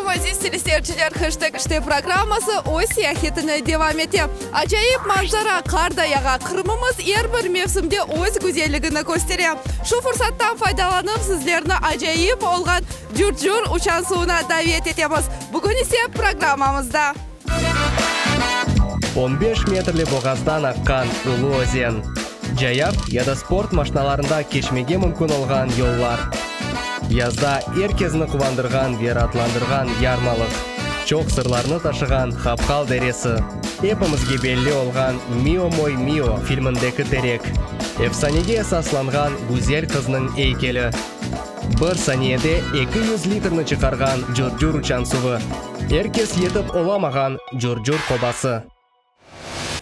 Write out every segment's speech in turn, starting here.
aleyküm, aziz teleseyirciler! Heşteg işte programması öz siyahetini devam ete. Acayip manzara, qar da yağa, Qırımımız er bir mevsimde öz güzelligini köstere. Şu fırsattan faydalanıp, sizlerni acayip olğan Cür-cür uçansuvına davet etemiz. Bugün ise programmamızda. On beş metrli boğazdan aqqan Ulu özen. Cayav ya da sport maşnalarında keçmege mümkün olğan yollar. Yazda er kezni quvandırğan ve raatlandırğan yarmalıq. Çoq sırlarnı taşığan Hapqal deresi. Epimizge belli olğan Mio moy Mio filmindeki terek. Efsanege esaslanğan güzel qıznıñ eykeli. Bir saniyede 200 litrni çıqarğan Cür-cür uçansuvı. Er kes yetip olamağan Cür-cür qobası.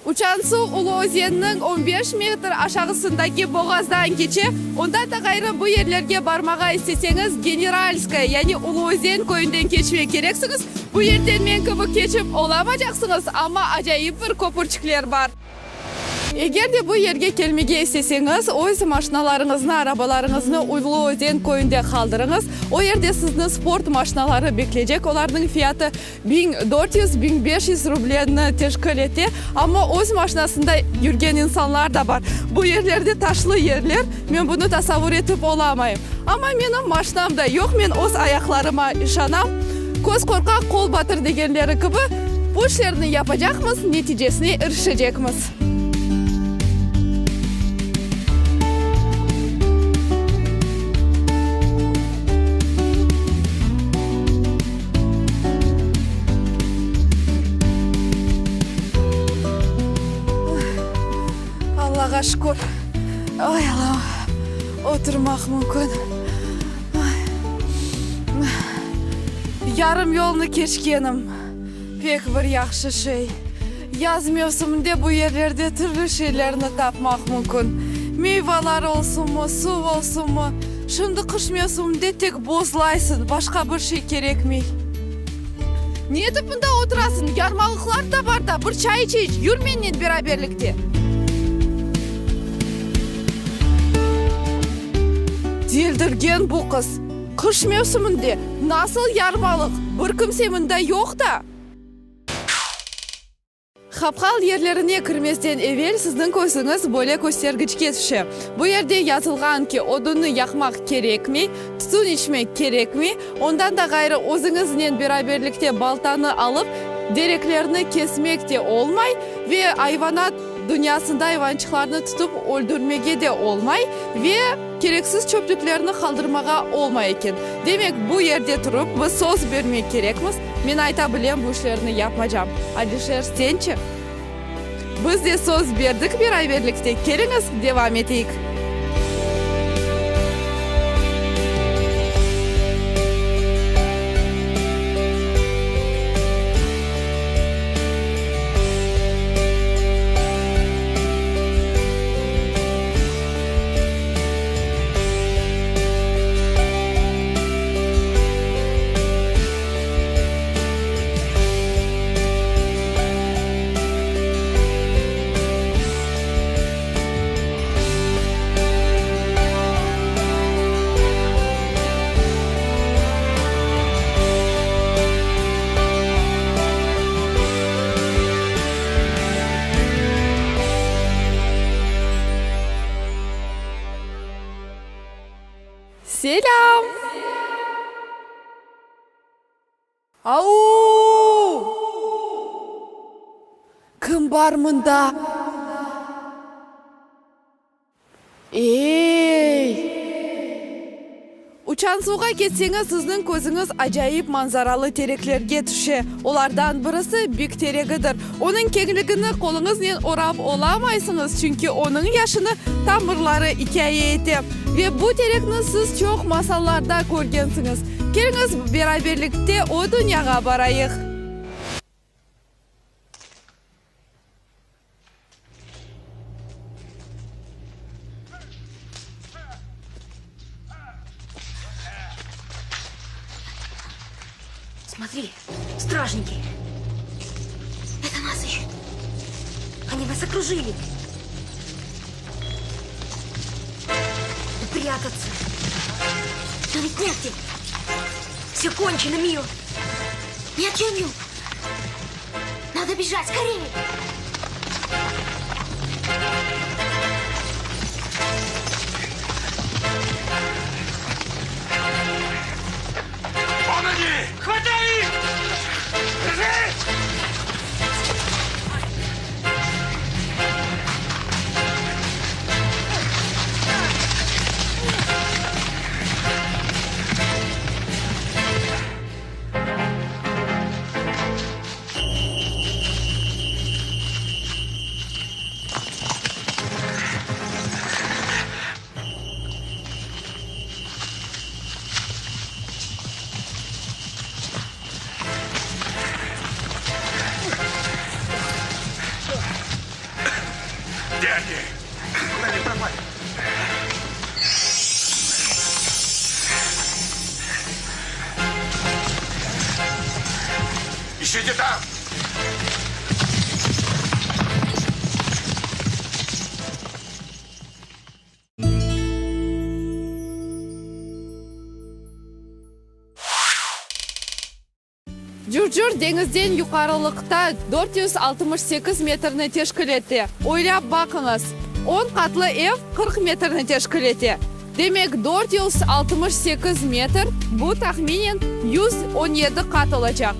Uçansuv Ulu özenniñ on beş metr aşağısındaki boğazdan keçe. Ondan da ğayrı, bu yerlerge barmağa isteseñiz, Generalskaya, yani Ulu özen köyünden keçmek kereksiñiz. Bu yerden men kibi keçip olamacaqsıñız, amma acayip bir köpürçikler bar. Eger de bu yerge kelmege isteseñiz, öz maşnalarıñıznı, arabalarıñıznı Ulu özen köyünde qaldırıñız. O yerde sizni sport maşnaları bekleycek, olarnıñ fiyatı 1400, 1500 rubleni teşkil ete. Amma öz maşnasında yürgen insanlar da bar. Bu yerlerde taşlı yerler, men bunı tasavvur etip olamayım. Amma menim maşnam da yoq, men öz ayaqlarıma işanam. Köz qorqaq, qol batır degenleri kibi, bu işlerni yapacaqmız, neticesine irişecekmiz. Allağa şükür, ay Allam, oturmaq mümkün. Yarım yolnı keçkenim, pek bir yahşı şey. Yaz mevsiminde bu yerlerde türlü şeylerni tapmaq mümkün, meyvalar olsunmı, suv olsunmı. Şimdi qış mevsiminde tek bozlaysıñ, başqa bir şey kerekmey. Ne etip mında oturasıñ, yarmalıqlar da bar da, bir çay içeyik, yür mennen beraberlikte. Deldirgen bu qız. Qış mevsiminde nasıl yarmalıq, bir kimse mında yoq da. Hapqal yerlerine kirmezden evel sizniñ közüñiz böyle köstergiçke tüşe. Bu yerde yazılğan ki, odunnı yaqmaq kerekmey, tütün içmek kerekmey, ondan da ğayrı özüñiznen beraberlikte baltanı alıp, dereklerni kesmek de olmay ve ayvanat dünyasında ayvançıqlarnı tutıp öldürmege de olmay ve kereksiz çöplüklerni qaldırmağa olmay eken. Demek, bu yerde turıp biz söz bermek kerekmiz, Men ayta bilem, bu işlerni yapmacam. Alişer, sençi? Biz de söz berdik beraberlikte, keliñiz, devam eteyik. Selâm! Au! Kim bar mında? Ey! Uçansuvğa ketseñiz, sizniñ közüñiz acayip manzaralı tereklerge tüşe. Olardan birisi bik teregidir. Onıñ keñligini qoluñıznen orap olamaysıñız, çünki onıñ yaşını tamırları ikâye ete. Ve bu terekni siz çoq masallarda körgensiñiz. Keliñiz, beraberlikte o dünyağa barayıq. Smotri, strajniki! Eto nas işçut! Oni nas okrujili! Nado prâtatsa! No ved negde! Vse konçeno, Mio! Нет, Юм-Юм! Надо бежать, скорее! Вон они! Хватай их! Держи! Где они? Куда они пропали? Ищите там! Cur-Cur deñizden yuqarılıqta 468 metrni teşkil ete. Oylap baqıñız, on qatlı ev 40 metrni teşkil ete. Demek, 468 metr, bu tahminen 117 qat olacaq.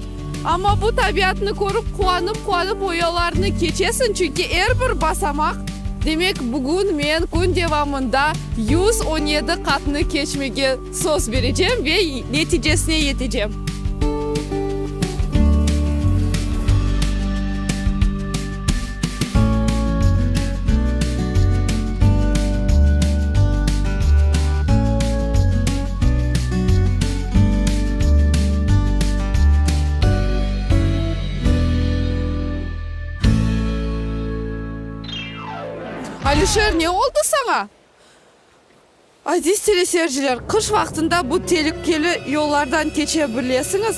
Amma bu tabiatnı körip, quvanıp-quvanıp o yollarnı keçesiñ, çünki er bir basamaq, demek, bugün men kün devamında 117 qatnı keçmege söz berecem ve neticesine yetecem. Alişer, ne oldı saña? Aziz teleseyirciler, qış vaqtında bu telükeli yollardan keçe bilesiñiz.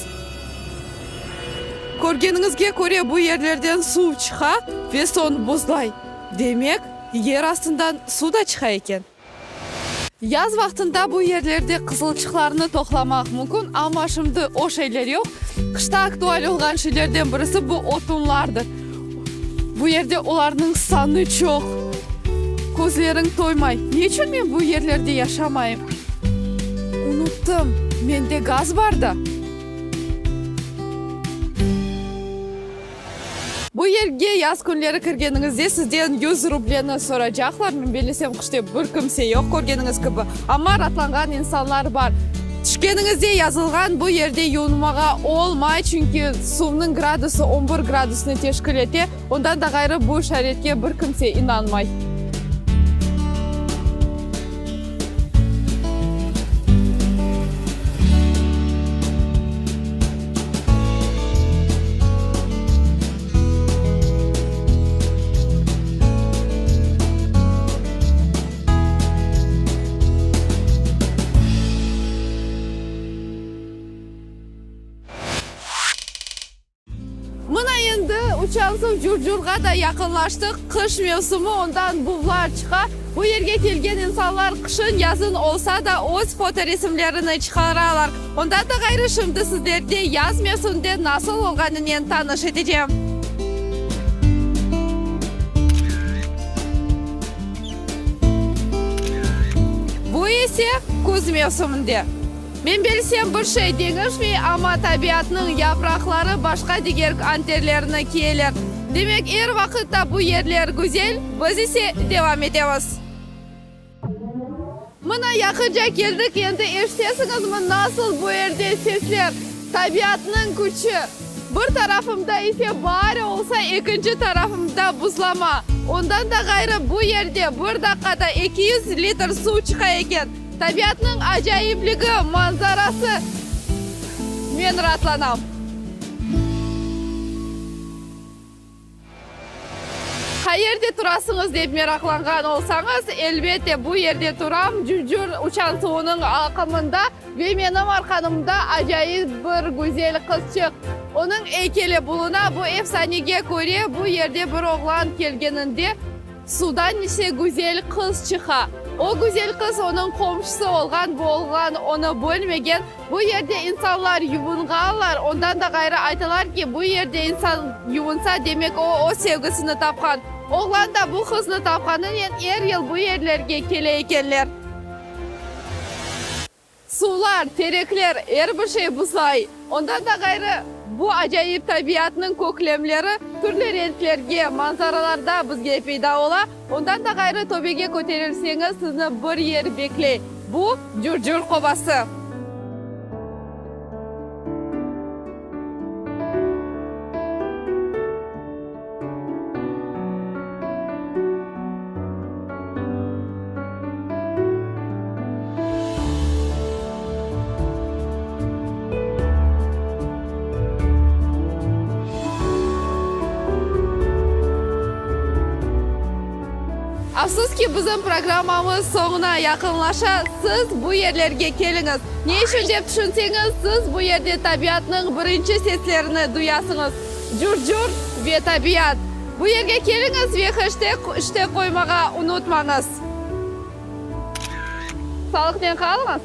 Körgeniñizge köre, bu yerlerden suv çıqa ve soñ buzlay. Demek, yer astından suv da çıqa eken. Yaz vaqtında bu yerlerde qızılçıqlarnı toqlamaq mümkün, amma şimdi o şeyler yoq. Qışta aktual olğan şeylerden birisi bu otunlardır. Bu yerde olarnıñ sanı çoq. Közleriñ toymay. Ne içün men bu yerlerde yaşamayım? Unuttım, mende gaz bar da. Bu yerge yaz künleri kirgeniñizde sizden yüz rubleni soracaqlar. Men bellesem, qışta bir kimse yoq, körgeniñiz kibi. Amma ratlanğan insanlar bar. Tüşkeniñizde yazılğan, bu yerde yuvunmağa olmay, çünki suvnıñ gradusı on bir gradusnı teşkil ete. Ondan da ğayrı, bu işaretke bir kimse inanmay. Mına endi Uçansuv Curcurğa da yaqınlaştıq. Qış mevsimi, ondan buvlar çıqa. Bu yerge kelgen insanlar qışın-yazın olsa da öz fotoresimlerini çıqaralar. Ondan da ğayrı şimdi sizlerde yaz mevsiminde nasıl olğanınen tanış etecem. Bu ise küz mevsiminde. Men belsem, bir şey deñişmey, amma tabiatnıñ yapraqları başqa diger anterlerini kiyeler. Demek, er vaqıt da bu yerler güzel, biz ise devam etemiz. Mına, yaqınca keldik, endi eşitesiñizmi, nasıl bu yerde sesler, tabiatnıñ küçü. Bir tarafımda ise baar olsa, ekinci tarafımda buzlama. Ondan da ğayrı, bu yerde bir daqqada 200 litr suv çıqa eken. Tabiatnıñ acaipligi, manzarası, men raatlanam. Qayerde turasıñız dep meraqlanğan olsañız, elbette, bu yerde turam, Cürcür uçansuvınıñ aqımında ve menim arqanımda acayip bir güzel qızçıq. Onıñ eykeli buluna. Bu efsanege köre, bu yerde bir oğlan kelgeninde, Suvdan ise güzel qız çıqa. O güzel qız onıñ qomşusı olğan, bu oğlan onı bilmegen. Bu yerde insanlar yuvunğanlar, ondan da ğayrı aytalar ki, bu yerde insan yuvunsa, demek o öz sevgisini tapqan. Oğlan da bu qıznı tapqanınen er yıl bu yerlerge kele ekenler. Suvlar, terekler, er bir şey buzlay. Ondan da ğayrı, bu acayip tabiatnıñ köklemleri türlü renklerge, manzaralarda bizge peyda ola. Ondan da ğayrı, töpege köterilseñiz, sizni bir yer bekley. Bu, Cür-Cür qobası. Afsus ki, bizim programmamız soñuna yaqınlaşa. Siz bu yerlerge keliñiz. Ne içün dep tüşünseñiz, siz bu yerde tabiatnıñ birinci seslerini duyasıñız. Cür-cür ve tabiat. Bu yerge keliñiz ve heşteg işte qoymağa unutmañız. Sağlıqnen qalıñız!